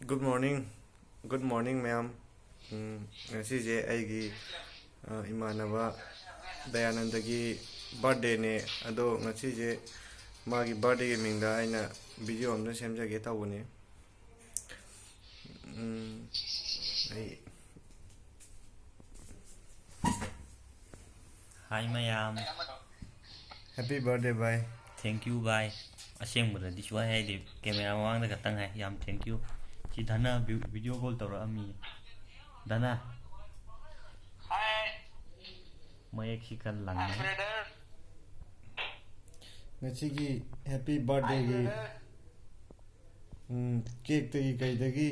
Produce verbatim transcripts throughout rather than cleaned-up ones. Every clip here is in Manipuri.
Good morning, good morning ꯃꯌꯥꯝ꯫ ꯎꯝ, ꯉꯁꯤꯁꯦ ꯑꯩꯒꯤ, ꯑ, ꯏꯃꯥꯟꯅꯕ ꯗꯌꯥꯅꯟꯗꯒꯤ ꯕꯥꯔꯗꯦꯅꯦ꯫ ꯑꯗꯣ ꯉꯁꯤꯁꯦ ꯃꯥꯒꯤ ꯕꯥꯔꯗꯦꯒꯤ ꯃꯤꯡꯗ ꯑꯩꯅ ꯚꯤꯗꯤꯑꯣ ꯑꯝꯇ ꯁꯦꯝꯖꯒꯦ ꯇꯧꯕꯅꯦ꯫ ꯎꯝ, ꯑꯩ Hi ꯃꯌꯥꯝ꯫ Happy birthday, bye. Thank you, bye꯫ ꯑꯁꯦꯡꯕꯗꯗꯤ ꯁꯨꯍꯥꯏ ꯍꯥꯏꯗꯦ, ꯀꯦꯃꯦꯔꯥ ꯃꯃꯥꯡꯗ ꯈꯛꯇꯪ ꯍꯥꯏ꯫ ꯌꯥꯝ thank you꯫ ꯁꯤ ꯙꯅ ꯚꯤ-, ꯚꯤꯗꯤꯑꯣ ꯀꯣꯜ ꯇꯧꯔꯛꯑꯝꯃꯤ꯫ ꯙꯅ꯫ ꯃꯌꯦꯛꯁꯤ ꯈꯔ ꯂꯪꯉꯦ꯫ ꯉꯁꯤꯒꯤ happy birthdayꯒꯤ ꯎꯝ, ꯀꯦꯛꯇꯒꯤ ꯀꯩꯗꯒꯤ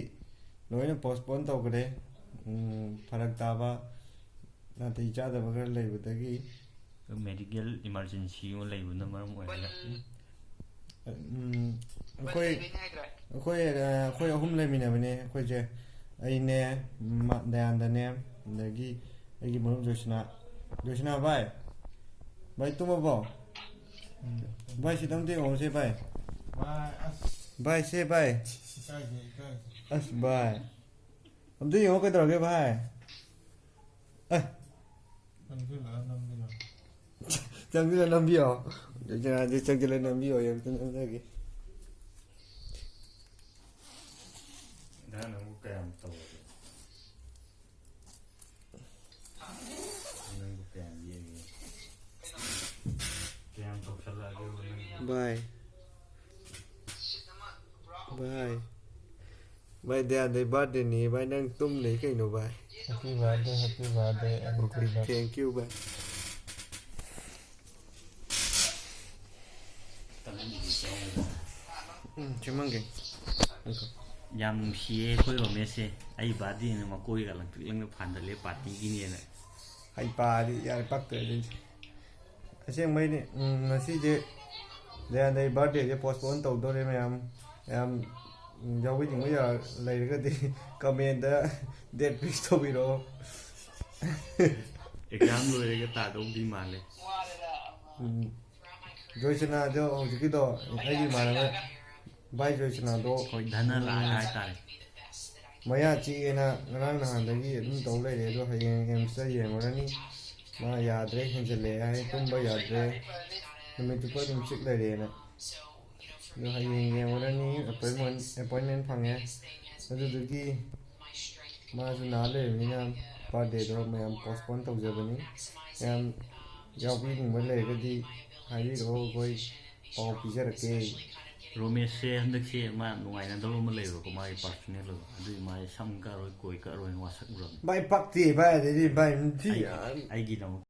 ꯂꯣꯏꯅ postpone ꯇꯧꯈ꯭ꯔꯦ꯫ ꯎꯝ, ꯐꯔꯛ ꯇꯥꯕ, ꯅꯥꯇꯩ ꯆꯥꯗꯕ ꯈꯔ ꯂꯩꯕꯗꯒꯤ꯫ Medical emergency ꯑꯃ ꯂꯩꯕꯅ ꯃꯔꯝ ꯑꯣꯏꯔꯒ꯫ ꯎꯝ, ꯑꯩꯈꯣꯏ, ꯑꯩꯈꯣꯏ, ꯑ, ꯑꯩꯈꯣꯏ ꯑꯍꯨꯝ ꯂꯩꯃꯤꯟꯅꯕꯅꯦ ꯑꯩꯈꯣꯏꯁꯦ꯫ ꯑꯩꯅꯦ, ꯃ-, ꯗꯌꯥꯟꯗꯅꯦ, ꯑꯗꯒꯤ ꯑꯩꯒꯤ ꯃꯔꯨꯞ ꯖꯣꯏꯁꯅꯥ꯫ ꯖꯣꯏꯁꯅꯥ, ꯚꯥꯏ꯫ ꯚꯥꯏ, ꯇꯨꯝꯃꯕꯣ? ꯎꯝ꯫ ꯚꯥꯏ, ꯁꯤꯗ ꯑꯝꯇ ꯌꯦꯡꯉꯣꯁꯦ, ꯚꯥꯏ꯫ ꯚꯥꯏ, ꯑꯁ꯫ ꯚꯥꯏ, ꯁꯦ, ꯚꯥꯏ꯫ ꯏꯀꯥꯏꯁꯦ, ꯏꯀꯥꯏꯁꯦ꯫ ꯑꯁ, ꯚꯥꯏ꯫ ꯑꯝꯇ ꯌꯦꯡꯉꯣ, ꯀꯩꯗꯧꯔꯒꯦ, ꯚꯥꯏ? ꯑꯦ꯫ ꯆꯪꯁꯤꯜꯂꯒ ꯅꯝꯕꯤꯔꯣ꯫ ꯆꯪꯁꯤꯜꯂ ꯅꯝꯕꯤꯌꯣ꯫ ꯖꯒꯥꯗꯤ ꯆꯪꯁꯤꯜꯂ ꯅꯝꯕꯤꯌꯣ, ꯑꯝꯇ ꯅꯝꯖꯒꯦ꯫ ꯅꯪꯕꯨ ꯀꯌꯥꯝ ꯇꯧꯔꯒꯦ? ꯅꯪꯕꯨ ꯀꯌꯥꯝ ꯌꯦꯛꯑꯒꯦ? ꯀꯌꯥꯝ ꯇꯧꯁꯜꯂꯛꯑꯒꯦꯕ ꯅꯪꯕꯨ? ꯚꯥꯏ꯫ ꯚꯥꯏ꯫ ꯚꯥꯏ, ꯗꯌꯥꯟꯗꯩ birthdayꯅꯤ꯫ ꯚꯥꯏ, ꯅꯪ ꯇꯨꯝ ꯂꯩ ꯀꯩꯅꯣ, ꯚꯥꯏ? Happy birthday, happy birthday, and happy birthday. Thank you, ꯚꯥꯏ꯫ ꯎꯝ, ꯁꯦꯝꯃꯝꯒꯦ꯫ ꯌꯥꯝ ꯅꯨꯡꯁꯤꯌꯦ ꯑꯩꯈꯣꯏ ꯔꯣꯃꯦꯁꯁꯦ꯫ ꯑꯩ birthdayꯅ ꯃꯀꯣꯏꯒ ꯂꯪꯇ꯭ꯔꯤꯛ ꯂꯪꯅ ꯐꯥꯟꯗꯠꯂꯦ partyꯒꯤꯅꯦꯅ꯫ ꯍꯩꯄꯥꯗꯤ ꯌꯥꯔꯦ, ꯄꯛꯇ꯭ꯔꯦ ꯑꯗꯨꯗꯤ꯫ ꯑꯁꯦꯡꯕꯩꯅꯦ, ꯎꯝ, ꯉꯁꯤꯁꯦ ꯗꯌꯥꯟꯗꯒꯤ birthdayꯁꯦ postpone ꯇꯧꯗꯣꯔꯦ ꯃꯌꯥꯝ꯫ ꯃꯌꯥꯝ, ꯎꯝ, ꯌꯥꯎꯕꯤꯅꯤꯡꯕ ꯌꯥ-, ꯂꯩꯔꯒꯗꯤ commentꯇ date fix ꯇꯧꯕꯤꯔꯛꯑꯣ꯫ Exam ꯂꯣꯏꯔꯒ ꯇꯥꯗꯧꯗꯤ ꯃꯥꯜꯂꯦ꯫ ꯎꯝ, ꯖꯣꯏꯁꯅꯥꯗꯣ ꯍꯧꯖꯤꯛꯀꯤꯗꯣ ꯑꯩꯒꯤ ꯏꯃꯥꯟꯅꯕ ꯚꯥꯏ ꯖꯣꯏꯁꯅꯥꯗꯣ ꯑꯩꯈꯣꯏ ꯙꯅ ꯂꯥꯛꯑꯦ ꯍꯥꯏꯇꯥꯔꯦ꯫ ꯃꯌꯥ ꯆꯤꯛꯑꯦꯅ ꯉꯔꯥꯡ ꯅꯍꯥꯟꯗꯒꯤ ꯑꯗꯨꯝ ꯇꯧ ꯂꯩꯔꯦ꯫ ꯑꯗꯣ ꯍꯌꯦꯡ ꯑꯦꯝꯁꯇ ꯌꯦꯡꯉꯨꯔꯅꯤ꯫ ꯃꯥ ꯌꯥꯗ꯭ꯔꯦ, ꯍꯦꯟꯖꯜꯂꯛꯑꯦ ꯍꯥꯏ, ꯇꯨꯝꯕ ꯌꯥꯗ꯭ꯔꯦ, ꯅꯨꯃꯤꯠ ꯆꯨꯞꯄ ꯑꯗꯨꯝ ꯆꯤꯛ ꯂꯩꯔꯦꯅ꯫ ꯑꯗꯣ ꯍꯌꯦꯡ ꯌꯦꯡꯉꯨꯔꯅꯤ꯫ ꯑꯦꯄꯣꯏꯟꯃꯦꯟ ꯑꯦꯄꯣꯏꯟꯃꯦꯟ ꯐꯪꯉꯦ꯫ ꯑꯗꯨꯗꯨꯒꯤ ꯃꯥꯁꯨ ꯅꯥ ꯂꯩꯔꯕꯅꯤꯅ ꯕꯥꯔꯗꯦꯗꯣ ꯃꯌꯥꯝ ꯄꯣꯁꯄꯣꯟ ꯇꯧꯖꯕꯅꯤ꯫ ꯃꯌꯥꯝ ꯌꯥꯎꯕꯤꯅꯤꯡꯕ ꯂꯩꯔꯒꯗꯤ ꯍꯥꯏꯕꯤꯔꯛꯑꯣ, ꯑꯩꯈꯣꯏ ꯄꯥꯎ ꯄꯤꯖꯔꯛꯀꯦ꯫ ꯔꯣꯃꯦꯁꯁꯦ ꯍꯟꯗꯛꯁꯦ ꯃꯥ ꯅꯨꯡꯉꯥꯏꯅꯗꯕ ꯑꯃ ꯂꯩꯕꯀꯣ, ꯃꯥꯒꯤ ꯄꯥꯔꯁꯣꯅꯦꯜ ꯑꯣꯏꯕ꯫ ꯑꯗꯨꯒꯤ ꯃꯥꯁꯦ ꯁꯝ ꯀꯛꯑꯔꯣꯏ, ꯀꯣꯏ ꯀꯛꯑꯔꯣꯏꯅ ꯋꯥꯁꯛꯂꯨꯔꯕꯅꯤ꯫ ꯚꯥꯏ ꯄꯛꯇꯦ ꯚꯥꯏ, ꯑꯗꯩꯗꯤ ꯚꯥꯏ ꯊꯤ ꯑꯩꯒꯤꯗꯃꯛ